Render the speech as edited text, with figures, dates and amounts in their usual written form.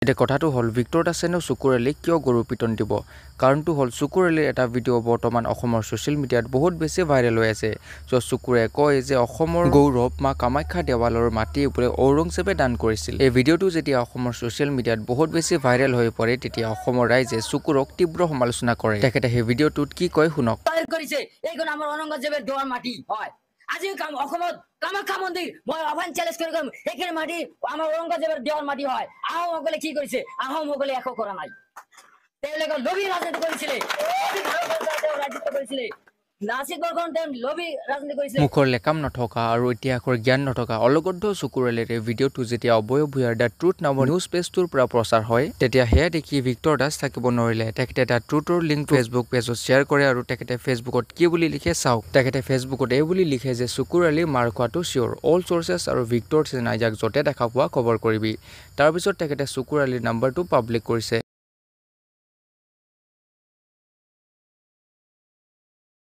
এতিয়া কথাটো হ'ল, ভিক্টৰ দাসেনো শুকুৰ আলীক কিয় গৰু পিটন দিব? কাৰণটো হ'ল, শুকুৰ আলীৰ এটা ভিডিঅ' বৰ্তমান অসমৰ ছ'চিয়েল মিডিয়াত বহুত বেছি ভাইৰেল হৈ আছে, য'ত শুকুৰে কয় যে অসমৰ গৌৰৱ মা কামাখ্যা দেৱালৰ মাটি বোলে ঔৰংজেবে দান কৰিছিল। এই ভিডিঅ'টো যেতিয়া অসমৰ ছ'চিয়েল মিডিয়াত বহুত বেছি ভাইৰেল হৈ পৰে, তেতিয়া অসমৰ ৰাইজে শুকুৰক তীব্ৰ সমালোচনা কৰে। তেখেতে সেই ভিডিঅ'টোত কি কয় শুনক। কৰিছে এইখন আমাৰ ঔৰংজেবৰ দেৱাৰ মাটি হয়। আজি অসমত কামাখ্যা মন্দিৰ, মই আহ্বান চেলেঞ্জ কৰি ক'ম, সেইখিনি মাটি আমাৰ ঔৰংজেবৰ দেৱাৰ মাটি হয়। আহোমসকলে কি কৰিছে? আহোমসকলে একো কৰা নাই। তেওঁলোকে লোভী ৰাজনীতি কৰিছিলে, তেওঁ ৰাজত্ব কৰিছিলে। লাচিত বৰফুকন তেওঁ লোভী ৰাজনীতি কৰিছিলে। মুখৰ লেকাম নথকা আৰু ইতিহাসৰ জ্ঞান নথকা অলগদ্ধ শুকুৰ আলীৰ এই ভিডিঅ'টো যেতিয়া অভয় ভূঞাৰ the truth নামৰ নিউজ পেজটোৰ পৰা প্ৰচাৰ হয়, তেতিয়া সেয়া দেখি ভিক্টৰ দাস থাকিব নোৱাৰিলে। তেখেতে the ট্ৰুথৰ লিংক ফেচবুক পেজত শ্বেয়াৰ কৰে আৰু তেখেতে ফেচবুকত কি বুলি লিখে চাওক। তেখেতে ফেচবুকত এই বুলি লিখে যে শুকুৰ আলী মাৰ খোৱাটো চিয়'ৰ, অল চ'ৰ্চেছ আৰু ভিক্টৰ সেনা ইয়াক য'তে দেখা পোৱা খবৰ কৰিবি। তাৰপিছত তেখেতে শুকুৰ আলীৰ নাম্বাৰটো পাব্লিক কৰিছে।